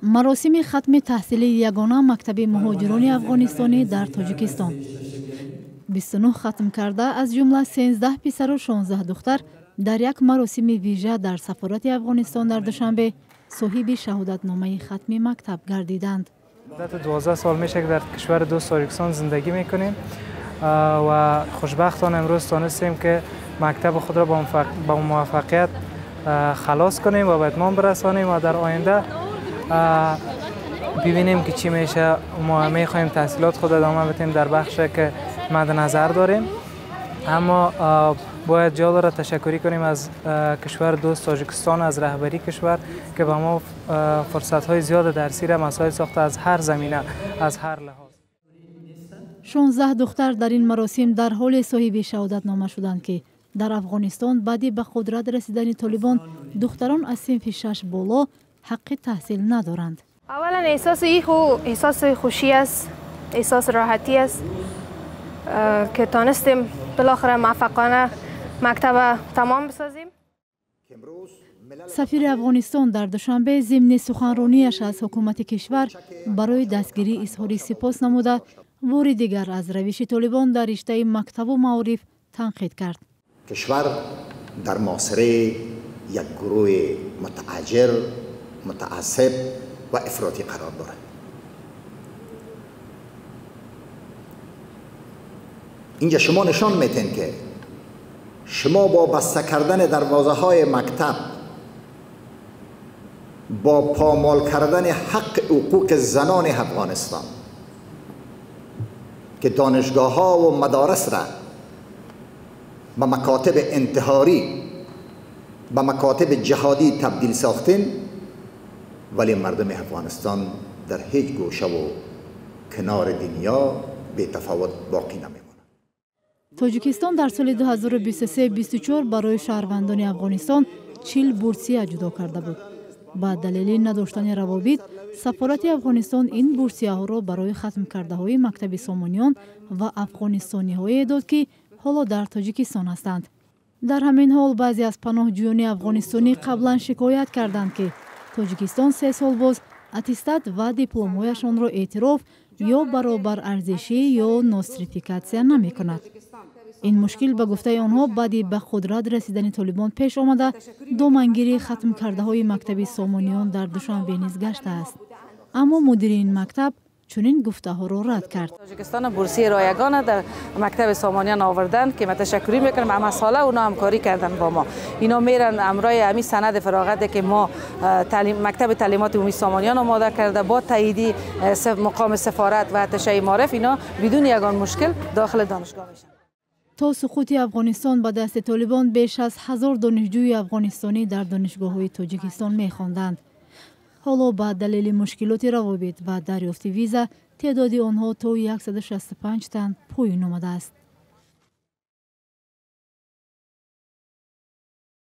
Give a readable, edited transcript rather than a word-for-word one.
Маросими хатми таҳсили ягона мактаби муҳоҷирони афғонистонӣ дар Тоҷикистон. 29 хатмкарда, аз ҷумла 13 писару 16 духтар, дар як маросими вижа дар сафорати Афғонистон дар Душанбе соҳиби шаҳодатномаи хатми мактаб гардиданд. مدت 12 سال میشه که در کشور دوست تاجیکستان زندگی میکنیم و خوشبختانه امروز تانستیم که مکتب خود را با موفقیت خلاص کنیم و به اتمام برسانیم و در آینده ببینیم که چی میشه. ما میخوایم تحصیلات خود ادامه بدیم در بخش که مد نظر داریم، اما باید جا داره تشکری کنیم از کشور دوست تاجیکستان، از رهبری کشور که به ما فرصت های زیاد درسی را مساعد ساخته از هر زمینه، از هر لحاظ. 16 духтар дар ин маросим дар ҳоле соҳиби шаҳодатнома шуданд, ки дар Афғонистон баъди ба қудрат расидани Толибон духтарон аз синфи шаш боло ҳаққи таҳсил надоранд. اولا احساس احساس خوشی است، احساس راحتی است که تانستیم بالاخره موفقانه مکتب تمام بسازیم. Сафири Афғонистон дар Душанбе зимни суханронияш аз ҳукумати кишвар барои дастгирӣ изҳори сипос намуда, бори дигар аз равиши Толибон дар риштаи мактабу маориф танқид кард. کشور در محاصره یک گروه متعجر، متعصب و افراطی قرار دارد. اینجا شما نشان میتین که شما با بسته کردن دروازه های مکتب، با پامال کردن حق حقوق زنان افغانستان که دانشگاه ها و مدارس را به مکاتب انتحاری، به مکاتب جهادی تبدیل ساختین، ولی مردم افغانستان در هیچ گوشه و کنار دنیا بی تفاوت باقی نمیماند. Тоҷикистон дар соли 2023-24 барои шаҳрвандони Афғонистон 40 бурсия ҷудо карда буд. Ба далели надоштани равобит, сафорати Афғонистон ин бурсияҳоро барои хатмкардаҳои мактаби Сомониён ва афғонистониҳое дод, ки ҳоло дар Тоҷикистон ҳастанд. Дар ҳамин ҳол, баъзе аз паноҳҷӯёни афғонистонӣ қаблан шикоят карданд, ки Тоҷикистон 3 сол боз аттестат ва дипломҳояшонро эътироф ё баробарарзишӣ ё нострификатсия намекунад. Ин мушкил, ба гуфтаи онҳо, баъди ба қудрат расидани Толибон пеш омада, домангири хатмкардаҳои мактаби Сомониён дар Душанбе низ гаштааст. Аммо мудири ин мактаб чунин гуфтаҳоро рад кард. тоҷикистон бурсии ройгон дар мактаби Сомониён оварданд, ки ма ташаккурӣ мекунам. Ҳама сола اونا همکاری کردن با ما. اینا میرن امرای همی سند فراغت که ما مکتب تعلیمات عمومی سامانیان آماده کرده، با تاییدی مقام سفارت و اتشه معارف، اینا بدون یگان مشکل داخل دانشگاه میشن. То суқути Афғонистон ба дасти Толибон беш аз 1000 донишҷӯи афғонистонӣ дар донишгоҳҳои Тоҷикистон мехонданд. Ҳоло ба далели мушкилоти равобит ва дарёфти виза теъдоди онҳо то 165 тан поён омадааст.